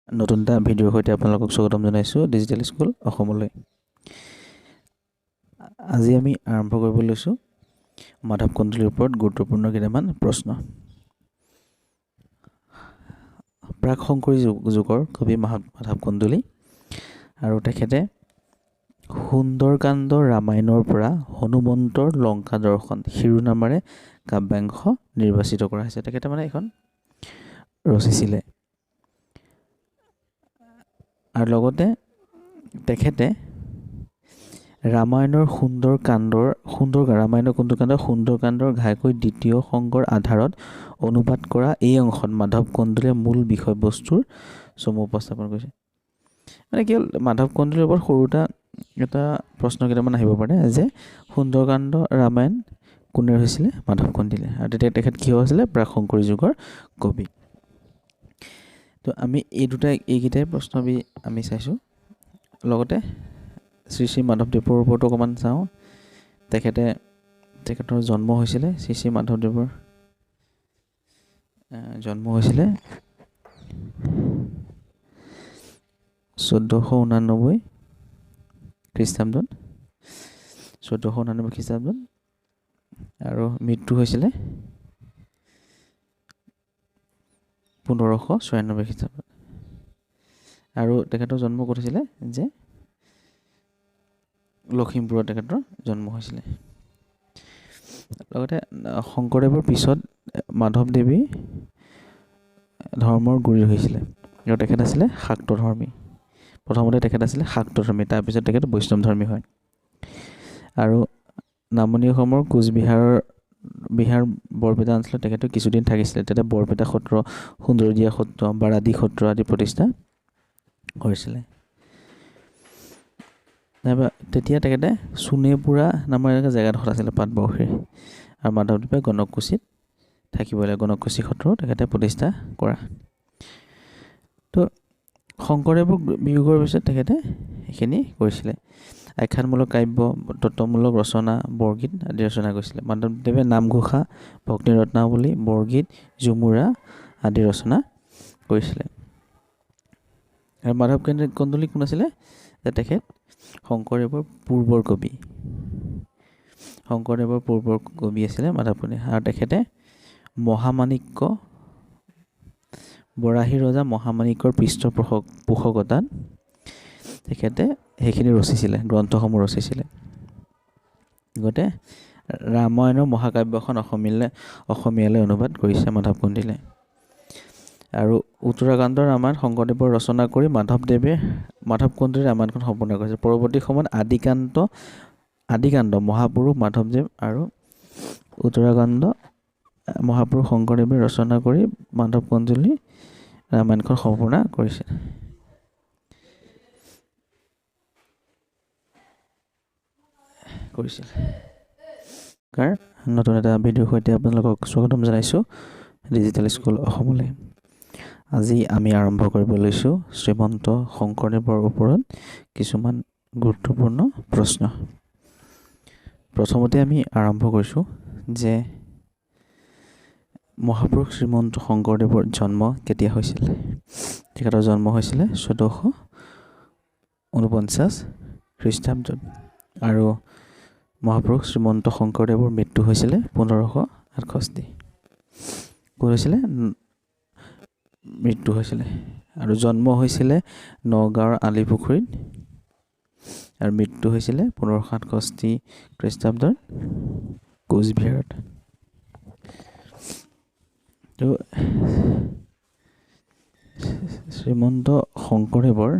নতুন এটা ভিডিঅ'ৰ সৈতে আপোনালোকক স্বাগতম জনাইছোঁ ডিজিটেল স্কুল অসমলৈ। আজি আমি আৰম্ভ কৰিব লৈছোঁ মাধৱ কন্দলীৰ ওপৰত গুৰুত্বপূৰ্ণ কেইটামান প্ৰশ্ন। প্ৰাক শংকৰী যুগৰ কবি মাধৱ কন্দলী আৰু তেখেতে সুন্দৰকাণ্ড ৰামায়ণৰ পৰা হনুমন্তৰ লংকা দৰ্শন শিৰোনামাৰে কাব্যাংশ নিৰ্বাচিত কৰা হৈছে। তেখেতে মানে এইখন ৰচিছিলে আৰু লগতে তেখেতে ৰামায়ণৰ সুন্দৰকাণ্ডৰ ৰামায়ণৰ কোনটো কাণ্ড সুন্দৰকাণ্ডৰ ঘাইকৈ দ্বিতীয় সংগৰ আধাৰত অনুবাদ কৰা এই অংশত মাধৱ কন্দলীয়ে মূল বিষয়বস্তুৰ চমু উপস্থাপন কৰিছে। মানে কি হ'ল, মাধৱ কন্দলীৰ ওপৰত সৰু এটা প্ৰশ্ন কেইটামান আহিব পাৰে যে সুন্দৰকাণ্ড ৰামায়ণ কোনে ৰচিছিলে? মাধৱ কন্দলীয়ে। আৰু তেতিয়া তেখেত কি হৈছিলে? প্ৰাক শংকৰী যুগৰ কবি। তো আমি এইকেইটাই প্ৰশ্ন আমি চাইছোঁ। লগতে শ্ৰী শ্ৰী মাধৱদেৱৰ ওপৰতো অকণমান চাওঁ। তেখেতৰ জন্ম হৈছিলে, শ্ৰী শ্ৰী মাধৱদেৱৰ জন্ম হৈছিলে 1489 খ্ৰীষ্টাব্দত, 1489 খ্ৰীষ্টাব্দত আৰু মৃত্যু হৈছিলে 1596 খ্ৰীষ্টাব্দত। আৰু তেখেতৰ জন্ম ক'ত হৈছিলে যে লখিমপুৰত তেখেতৰ জন্ম হৈছিলে। লগতে শংকৰদেৱৰ পিছত মাধৱদেৱী ধৰ্মৰ গুৰি হৈছিলে আৰু তেখেত আছিলে শাক্ত ধৰ্মী। প্ৰথমতে তেখেত আছিলে শাক্ত ধৰ্মী, তাৰপিছত তেখেত বৈষ্ণৱ ধৰ্মী হয়। আৰু নামনি অসমৰ কোচবিহাৰৰ বিহাৰ বৰপেটা অঞ্চলত তেখেতে কিছুদিন থাকিছিলে। তেতিয়া বৰপেটা সত্ৰ, সুন্দৰদিয়া সত্ৰ, বাৰাদি সত্ৰ আদি প্ৰতিষ্ঠা কৰিছিলে। নাইবা তেতিয়া তেখেতে চুনেপুৰা নামৰ এনেকুৱা জেগাডোখৰত আছিলে পাটবাউসীৰ। আৰু মাধৱদেৱে গণককুছিত থাকিব লাগে, গণককুছি সত্ৰও তেখেতে প্ৰতিষ্ঠা কৰা। তো শংকৰদেৱক বিয়োগৰ পিছত তেখেতে সেইখিনি কৰিছিলে। আখ্যানমূলক কাব্য, তত্ত্বমূলক ৰচনা, বৰগীত আদি ৰচনা কৰিছিলে। মাধৱদেৱে নামঘোষা, ভক্তি ৰত্নাৱলী, বৰগীত, ঝুমুৰা আদি ৰচনা কৰিছিলে। আৰু মাধৱ কন্দলী কোন আছিলে? যে তেখেত শংকৰদেৱৰ পূৰ্বৰ কবি। শংকৰদেৱৰ পূৰ্বৰ কবি আছিলে মাধৱ কন্দলী। আৰু তেখেতে মহামাণিক্য, বৰাহী ৰজা মহামাণিক্যৰ পৃষ্ঠপোষকতাত তেখেতে সেইখিনি ৰচিছিলে, গ্ৰন্থসমূহ ৰচিছিলে। লগতে ৰামায়ণৰ মহাকাব্যখন অসমীয়ালৈ অনুবাদ কৰিছে মাধৱ কন্দলীয়ে। আৰু উত্তৰাকাণ্ডৰ ৰামায়ণ শংকৰদেৱৰ ৰচনা কৰি মাধৱ কন্দলীৰ ৰামায়ণখন সম্পূৰ্ণ কৰিছে। পৰৱৰ্তী সময়ত আদিকাণ্ড মহাপুৰুষ মাধৱদেৱ আৰু উত্তৰাকাণ্ড মহাপুৰুষ শংকৰদেৱে ৰচনা কৰি মাধৱ কন্দলী ৰামায়ণখন সম্পূৰ্ণ কৰিছে। নতুন এটা ভিডিঅ'ৰ সৈতে আপোনালোকক স্বাগতম জনাইছোঁ ডিজিটেল স্কুল অসমলৈ। আজি আমি আৰম্ভ কৰিব লৈছোঁ শ্ৰীমন্ত শংকৰদেৱৰ ওপৰত কিছুমান গুৰুত্বপূৰ্ণ প্ৰশ্ন। প্ৰথমতে আমি আৰম্ভ কৰিছোঁ যে মহাপুৰুষ শ্ৰীমন্ত শংকৰদেৱৰ জন্ম কেতিয়া হৈছিল? তেখেতৰ জন্ম হৈছিলে 1449 খ্ৰীষ্টাব্দত আৰু মহাপুৰুষ শ্ৰীমন্ত শংকৰদেৱৰ মৃত্যু হৈছিলে 1568। ক'ত হৈছিলে? মৃত্যু হৈছিলে। আৰু জন্ম হৈছিলে নগাঁৱৰ আলিপুখুৰীত আৰু মৃত্যু হৈছিলে 1568 খ্ৰীষ্টাব্দত কোচবিহাৰত। তো শ্ৰীমন্ত শংকৰদেৱৰ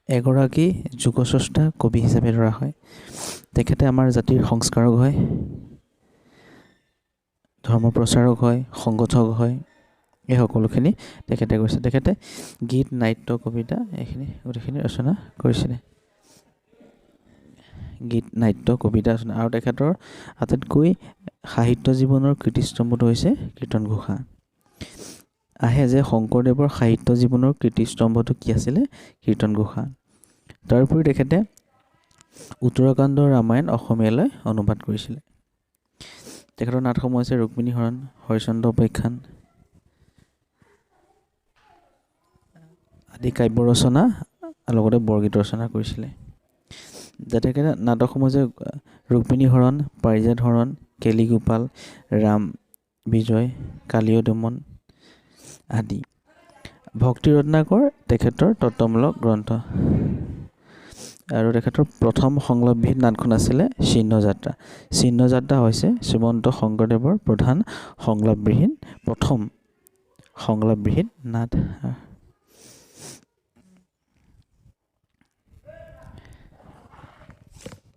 এগৰাকী যুগস্ৰষ্টা কবি হিচাপে ধৰা হয়। তেখেতে আমাৰ জাতিৰ সংস্কাৰক হয়, ধৰ্ম প্ৰচাৰক হয়, সংগঠক হয়, এই সকলোখিনি তেখেতে কৰিছে। তেখেতে গীত, নাট্য, কবিতা এইখিনি গোটেইখিনি ৰচনা কৰিছিলে। গীত, নাট্য, কবিতা ৰচনা। আৰু তেখেতৰ আটাইতকৈ সাহিত্য জীৱনৰ কীৰ্তিস্তম্ভটো হৈছে কীৰ্তন ঘোষা। আহে যে শংকৰদেৱৰ সাহিত্য জীৱনৰ কীৰ্তিস্তম্ভটো কি আছিলে? কীৰ্তন ঘোষা। তাৰোপৰি তেখেতে উত্তৰাকাণ্ড ৰামায়ণ অসমীয়ালৈ অনুবাদ কৰিছিলে। তেখেতৰ নাটসমূহ হৈছে ৰুক্মিণী হৰণ, হৰিশ্চন্দ্ৰ উপাখ্যান আদি কাব্য ৰচনা, লগতে বৰগীত ৰচনা কৰিছিলে। তেখেতে নাটকসমূহ হৈছে ৰুক্মিণী হৰণ, পাৰিজাত হৰণ, কেলিগোপাল, ৰাম বিজয়, কালীয় দমন আদি। ভক্তি ৰত্নাকৰ তেখেতৰ তত্ত্বমূলক গ্ৰন্থ। আৰু তেখেতৰ প্ৰথম সংলাপবিহীন নাটখন আছিলে চিহ্নযাত্ৰা। চিহ্নযাত্ৰা হৈছে শ্ৰীমন্ত শংকৰদেৱৰ প্ৰধান সংলাপবিহীন, প্ৰথম সংলাপবিহীন নাট।